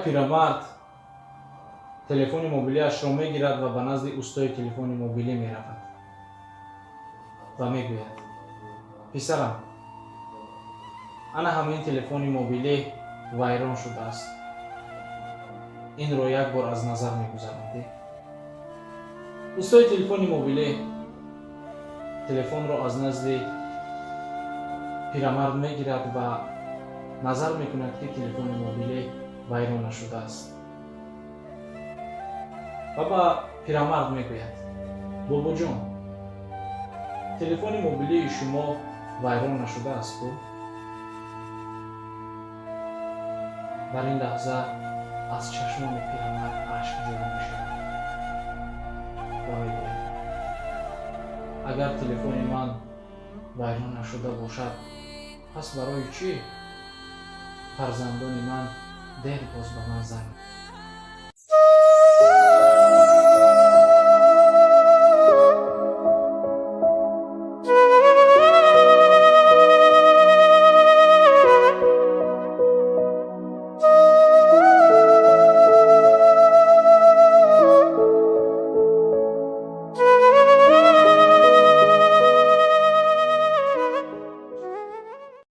Пирамард телефони мобилиашро мегирад ва ба назди устои телефони мобилӣ меравад ва мегӯяд: «Писарам, ана ҳамин телефони мобилӣ вайрон шудааст, инро як бор аз назар мегузарондӣ?» Устои телефони мобилӣ телефонро аз назди пирамард мегирад ва назар мекунад, ки телефони мобилӣ вайрон нашудааст, ва ба пирамард мегӯяд: «Бобоҷон, телефони мобилии шумо вайрон нашудааст ку?» Дар ин лаҳза аз чашмони пирамард ашк ҷорӣ мешавад ва мегӯяд: «Агар телефони ман вайрон нашуда бошад, пас барои чӣ фарзандони ман дер боз ба ман занг